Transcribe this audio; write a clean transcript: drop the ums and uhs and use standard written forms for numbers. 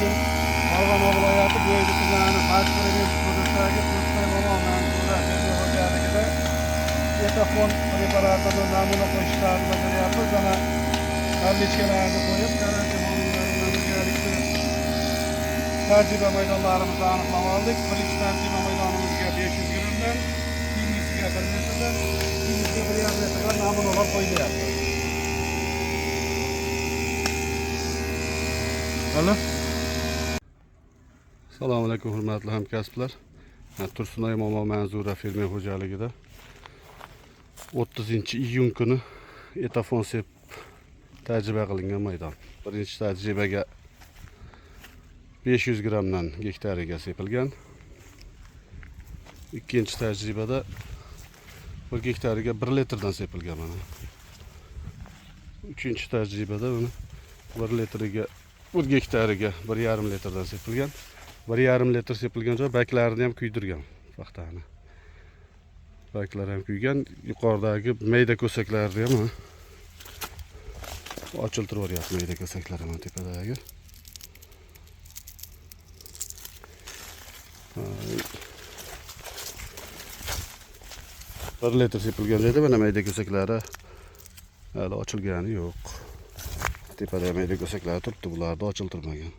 Bugun Farg'ona viloyati Bo'ydi tumani Mashhur hududidagi Tursunay momo Manzura fermer xo'jaligida etafon preparatini namuna qo'yish ishlarini bajaryapmiz. Mana tablichkalarni qo'yib, karantin xodimlari bilan birgalikda tajriba maydonlarimizni aniqlab oldik. Birinchi tajriba maydonimizga 500 grammdan, keyingisiga 1 litrdan, keyingisiga 1,5 litrdan namunalar qo'yilyapti. Halo. Assalomu alaykum hurmatli hamkasblar. Tursunay momo Manzura fermer xo'jaligida 30 iyun kuni etafon sepib tajriba qilingan maydon. Birinchi tajribaga 500 grammdan gektariga sepilgan. Ikkinchi tajribada 1 gektariga 1 litrdan sepilgan mana. Uchinchi tajribada uni 1 litriga 1 gektariga 1,5 litrdan sepilgan. 1,5 litr sepilgan joy baklarini ham kuydirgan paxtani. Baklar ham kuygan, yuqoridagi mayda ko'saklarni ham ha, ochiltirib yuboryapti mayda ko'saklar mana tepadagi. Ha, 1 litr sepilgan joyda mana mayda ko'saklari hali ochilgani yo'q. Tepada mayda ko'saklari turibdi, bularni ochiltirmagan.